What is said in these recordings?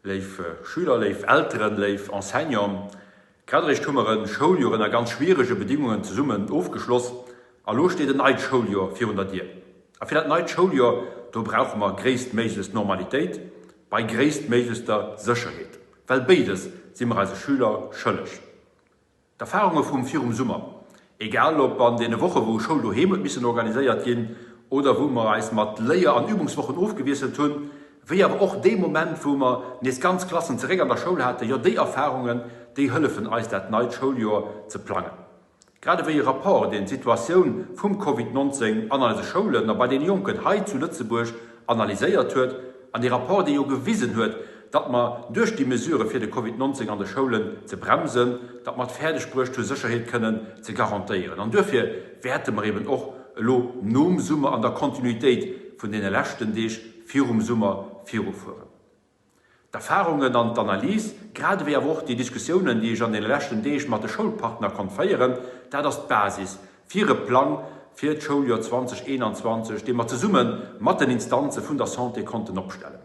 Léif Schüler, léif Elteren, léif Enseignanten, grad eréischt hu mer e Schouljoer ënner ganz schwierege Bedingungen zesummen ofgeschloss a lo steet en neit Schouljoer virun der Dier. A fir dat neit Schouljoer, do brauche mer gréisstméiglechst Normalitéit bei gréisstméiglechster Sécherheet, well béides si mer eise Schüler schëlleg. D'Erfarunge vum virum Summer, egal ob an deene Woche wou Schoul doheem huet missen organiséiert ginn oder wou mer eis mat Léier an Übungswochen ofgewiesselt hunn, wéi awer och dee Moment wou mer nees ganz Klassen zeréck an der Schoul haten, jo déi Erfarungen, déi hëllefen eis dat neit Schouljoer ze plangen. Grad ewéi e Rapport, deen d'Situatioun vum Covid 19 an eise Schoulen a bei deene Jonken hei zu Lëtzebuerg analyséiert huet, an dee Rapport, dee jo gewisen huet, datt mer duerch déi Mesurë fir de Covid 19 an de Schoulen ze bremsen, datt mer et fäerdeg bruecht hu Sécherheet kënnen ze garantéieren. An duerfir wäerte mer eben och elo nom Summer an der Kontinuitéit vun deene leschten Deeg virum Summer virufueren. D'Erfarungen an d'Analys, grad ewéi awer och déi Diskussiounen, déi ech an deene leschten Deeg mat de Schoulpartner konnt féieren, dat ass d'Basis fir e Plang fir d'Schouljoer 2021, dee mer zesumme mat den Instanze vun der Santé konnten opstellen.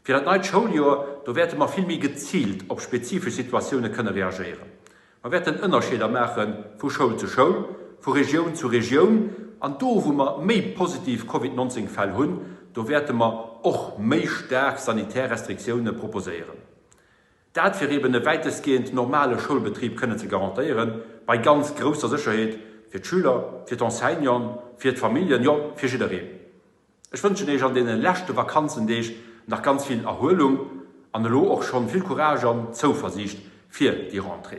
Fir dat neit Schouljoer, do wäerte mer vill méi geziilt op spezifesch Situatioune kënne reagéieren. Mer wäerten Ënnerscheeder maache vu Schoul zu Schoul, vu Regioun zu Regioun. An do, wou mer méi positiv Covid 19 Fäll hunn, do wäerte mer och méi staark sanitär Restriktioune proposéieren. Dat fir eben e wäitestgehend normale Schoulbetrib kënnen ze garantéieren, bei ganz grousser Sécherheet fir d'Schüler, fir d'Enseignanten, fir d'Familljen, jo fir jiddereen. Ech wënschen Iech an deene leschte Vakanzendeeg nach ganz vill Erhuelung an elo och schonn vill Courage an Zouversiicht fir déi Rentrée.